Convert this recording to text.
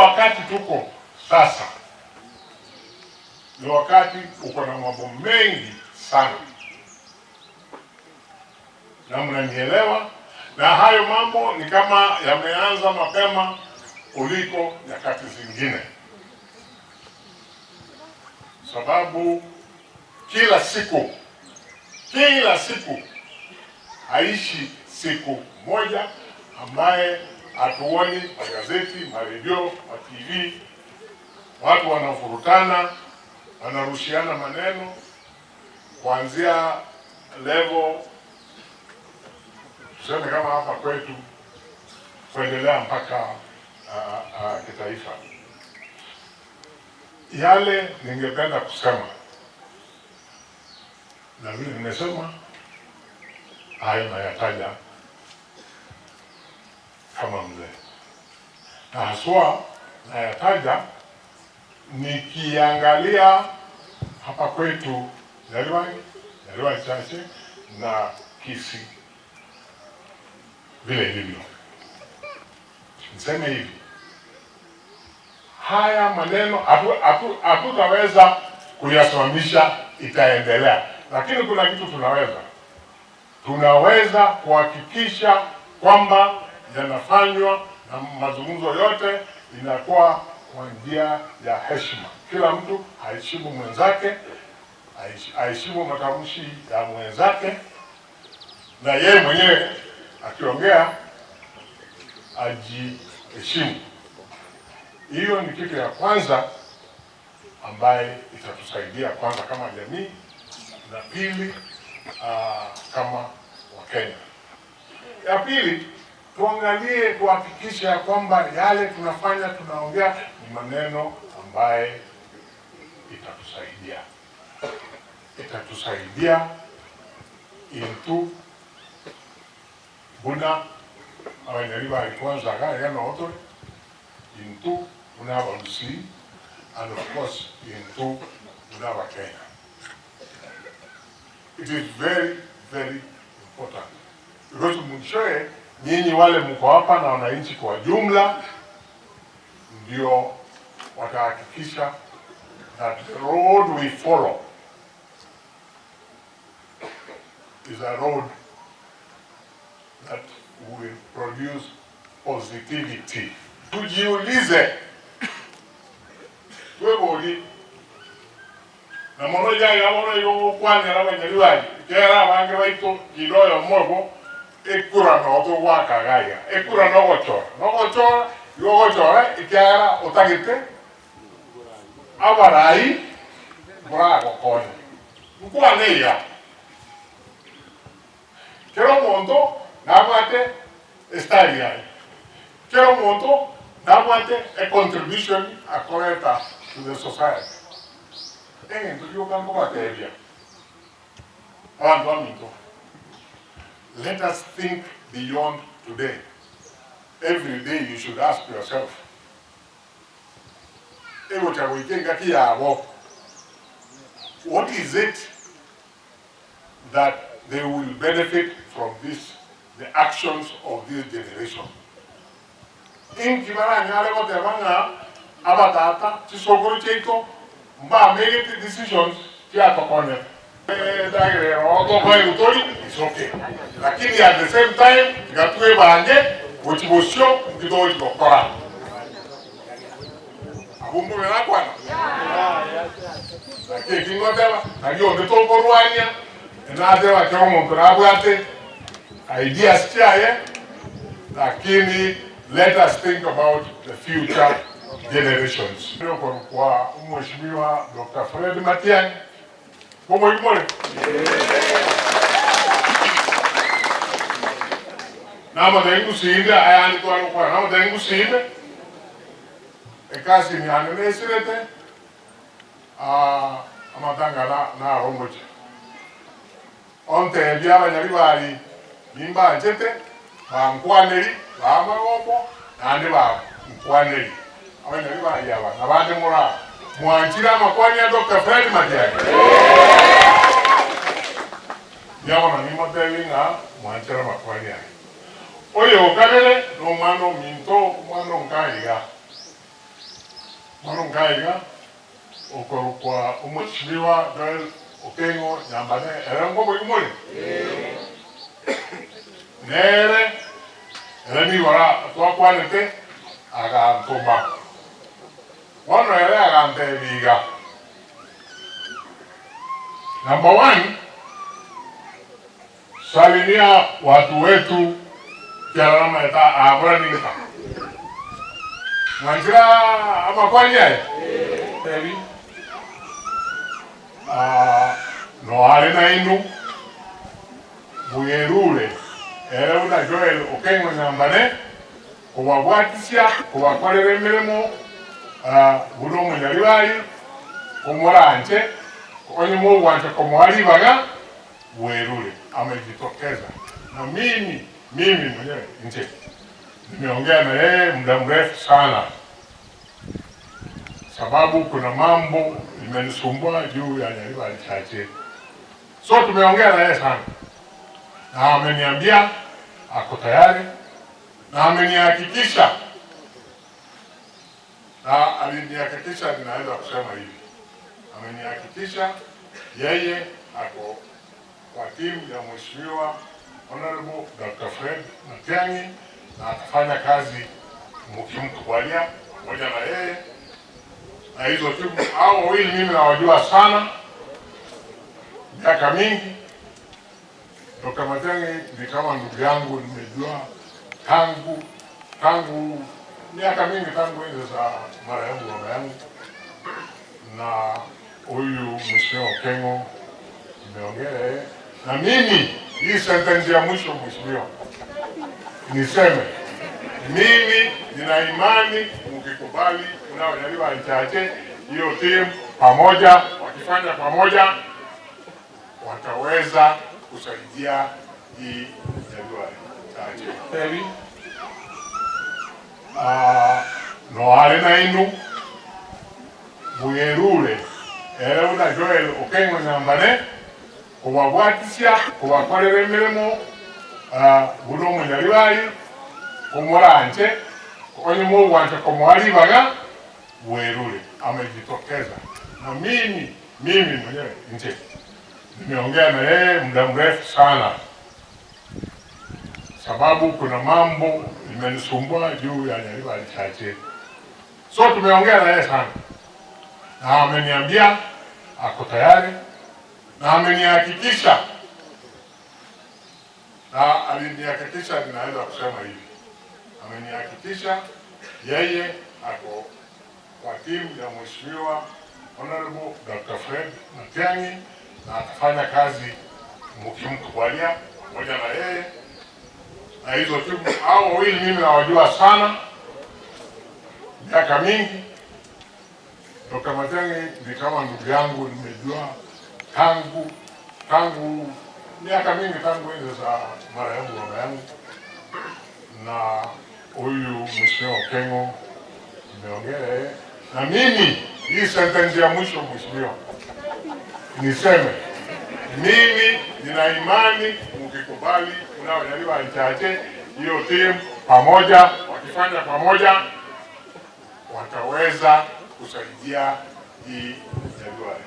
Wakati tuko sasa ni wakati uko na mambo mengi sana, na mnanielewa, na hayo mambo ni kama yameanza mapema kuliko nyakati zingine, sababu kila siku haishi siku moja ambaye hatuoni magazeti, maredio, ma TV, watu wanavurutana, wanarushiana maneno kuanzia level tuseme kama hapa kwetu kuendelea mpaka kitaifa. Yale ningependa kusema na vile nimesema hayo nayataja kama mzee, na haswa nayataja nikiangalia hapa kwetu Nyaribari, Nyaribari Chache na Kisii vile ilivyo. Niseme hivi, haya maneno hatutaweza kuyasimamisha, itaendelea, lakini kuna kitu tunaweza kuhakikisha kwamba yanafanywa na mazungumzo yote inakuwa kwa njia ya heshima. Kila mtu aheshimu mwenzake, aheshimu matamshi ya mwenzake, na yeye mwenyewe akiongea ajiheshimu. Hiyo ni kitu ya kwanza ambaye itatusaidia kwanza kama jamii, na pili kama Wakenya. Ya pili, tuangalie kuhakikisha ya kwamba yale tunafanya tunaongea ni maneno ambaye itatusaidia into buna abanyaribari kwanza gaya nootore into buna Abagusii and of course into buna Abakenya. It is very very important because mwishowe nyinyi wale mko hapa na wananchi kwa jumla ndio watahakikisha that the road we follow is a road that will produce positivity. Tujiulize tweboli na mono jaya bono yogokwanera abanyaribari kera abange baito kiroyo mobo ekura notogwakagaiga ekura nogochora nogochora yogochora ekiagera otagete abarai boragokonya nkwane iga kera omonto nabwate estyle yaye kera omonto nabwate a contribution akoreta to the society egento gioka nkobatebia abanto baminto. Let us think beyond today. Every day you should ask yourself, egocha goika engaki yabo, what is it that they will benefit from this, the actions of this generation? Inki baranyare goteba ng'a abatata chisokoro chiaito mbamegete decisions chiatokonyete is okay, lakini at the same time gatue bange gochibosio nkitogochigokora abumbu berakwana lakini kingoteba nari onde tokorwania enateba kero omonto nabwate ideas chiaye, lakini let us think about the future generations. Kwa Mheshimiwa Dr. Fred Matiang'i bomoimore namatengi kusinde ayani twarokora namatengi kusinde ekasi niane nesirete amatanga naromboche ontebia abanyaribari nimbanchete bankwaneri bamagombo nande bankwaneri abanyaribari aba nabande mura mwanchire amakwani ya Dr. Fred Matiang'i yabona nimotebi ng'a mwanchire amakwani aye oyo okabere nomwana ominto omwana onkaiga. Mwanongaiga kwa Mheshimiwa Joel Okengo Nyambane erengo boimole nere ereni wara twakwanete agantoma bono ere agantebiga. Number one, salimia watu wetu kiarama eta abura ninga mwanjira amakwanya ebi no ale na inu buyerule era una Joel Okengo Nyambane kubabwatisia kubakolera emirimo buli omunyalibali kumuranje onyuma ogwanje kumuhalibaga bwerule amejitokeza. Na mimi mwenyewe nje nimeongea na yeye muda mrefu sana, sababu kuna mambo imenisumbua juu ya Nyaribari Chache, so tumeongea na yeye sana na ameniambia ako tayari na amenihakikisha, na alinihakikisha, ninaweza kusema hivi, amenihakikisha yeye ako kwa timu ya Mheshimiwa Honorable Dr. Fred Matiang'i na atafanya kazi mkimkubalia pamoja na yeye na hizo timu. Hao wawili mimi nawajua sana miaka mingi. Dr. Matiang'i ni kama ndugu yangu, nimejua tangu miaka mingi, tangu enzi za marehemu baba yangu. Na huyu Mheshimiwa Okengo nimeongea yeye, na mimi hii sentence ya mwisho mheshimiwa, niseme mimi nina imani mkikubali unaojaliwa chache hiyo timu pamoja, wakifanya pamoja wataweza kusaidia hii Nyaribari Chache. No ale na inu buyerule era una Joel Okengo Nyambane kubabwatisia kubakolera emirimo buli omunyalibali kumuranje onyuma ogwanje kumuhalibaga bwerule amejitokeza. Na mimi mwenyewe nje nimeongea na yeye muda mrefu sana, sababu kuna mambo imenisumbua juu ya Nyaribari Chache, so tumeongea na yeye sana na ameniambia ako tayari na amenihakikisha, na alinihakikisha, ninaweza kusema hivi, amenihakikisha yeye ako kwa timu ya Mheshimiwa Honorable Dr. Fred Matiang'i na atafanya kazi mkimkubalia pamoja na yeye na hizo timu. Hao wawili mimi nawajua sana miaka mingi. Dr. Matiang'i ni kama ndugu yangu, nimejua tangu miaka mingi, tangu enzi za marehemu baba yangu. Na huyu Mheshimiwa Okengo nimeongea yeye, na mimi hii sentence ya mwisho mheshimiwa, niseme mimi nina imani mkikubali unaojaliwa chache hiyo timu pamoja, wakifanya pamoja wataweza kusaidia hii Nyaribari